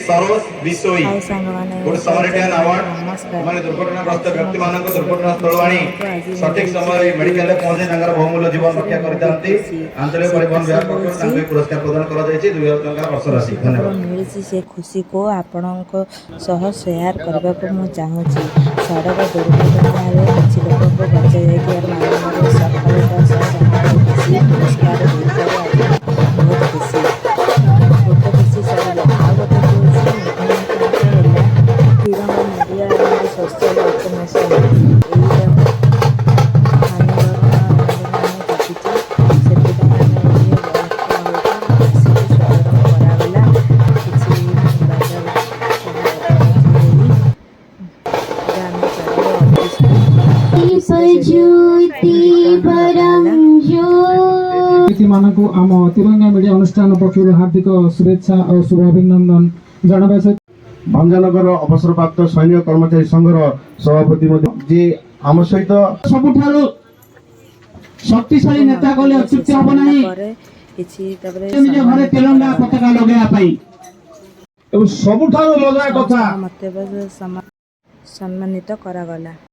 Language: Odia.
ସରୋଜ ବିଶୋଇ। ଆଉ ସାଙ୍ଗମାନେ, ଗୁଡ୍ ସାମାରିଟାନ ଆୱାର୍ଡ। ନମସ୍କାର। ମାନେ ଦୁର୍ଘଟଣାଗ୍ରସ୍ତ ବ୍ୟକ୍ତିମାନଙ୍କୁ ଦୁର୍ଘଟଣା ସ୍ଥଳରୁ ଆଣି ସଠିକ ସମୟରେ ମେଡିକାଲରେ ପହଞ୍ଚି ତାଙ୍କର ବହୁମୂଲ୍ୟ ଜୀବନ ରକ୍ଷା କରିଥାନ୍ତି। ଆଞ୍ଚଳିକ ପରିବହନ ବିଭାଗ ପକ୍ଷରୁ ତାଙ୍କୁ ଏହି ପୁରସ୍କାର ପ୍ରଦାନ କରାଯାଇଛି, 2000 ଟଙ୍କାର ଅର୍ଥରାଶି। ଧନ୍ୟବାଦ। ମିଳିଛି, ସେ ଖୁସିକୁ ଆପଣଙ୍କ ସହ ସେୟାର କରିବାକୁ ମୁଁ ଚାହୁଁଛି। ସଡ଼କ ଦୁର୍ଘଟଣାରେ କିଛି ଲୋକଙ୍କୁ ବଞ୍ଚାଯାଇଥିବାରୁ ମାନ୍ୟବର ସଫଳତା ସହ ସେମାନଙ୍କୁ କିଛି ପୁରସ୍କାର ଦେଇଥିବାରୁ ଆଜି ବହୁତ ଖୁସି। ଗୋଟେ ଖୁସି ସରିଲା, ଆଉ ଗୋଟେ ଖୁସି ହେଲା Tiranga media and social automation. ଏଇଟା ମାନ୍ୟବର ଆମେ ଡାକିଛୁ, ସେଥିପାଇଁ ଆମେ ଏଠି ଆସିକି ସ୍ୱାଗତ କରାଗଲା କିଛି ବାଜା ସହ ବୋଲି। ଏବେ ଆମେ ଚାଲିଲୁ ଅଫିସକୁ। ଅଫିସରେ ସେଠି ରିଟର୍ନ ଲଗାହେଲା। ଅତିଥିମାନଙ୍କୁ ଆମ ତିରଙ୍ଗା ମିଡ଼ିଆ ଅନୁଷ୍ଠାନ ପକ୍ଷରୁ ହାର୍ଦ୍ଦିକ ଶୁଭେଚ୍ଛା ଓ ଶୁଭ ଅଭିନନ୍ଦନ ଜଣାଇବା ସହିତ ଭଞ୍ଜନଗର ଅବସରପ୍ରାପ୍ତ ସୈନ୍ୟ କର୍ମଚାରୀ ସଂଘର ସଭାପତି ମଧ୍ୟ, ଯିଏ ଆମ ସହିତ ସବୁଠାରୁ ଶକ୍ତିଶାଳୀ ନେତା କହିଲେ ଅତ୍ୟୁକ୍ତି ହେବ ନାହିଁ। ପରେ କିଛି ତାପରେ ନିଜ ଘରେ ସମ୍ମାନିତ ତିରଙ୍ଗା କରାଗଲା। ପତାକା ଲଗାଇବା ପାଇଁ ଏବଂ ସବୁଠାରୁ ମଜା କଥା ମତେ ସମ୍ମାନିତ କରାଗଲା।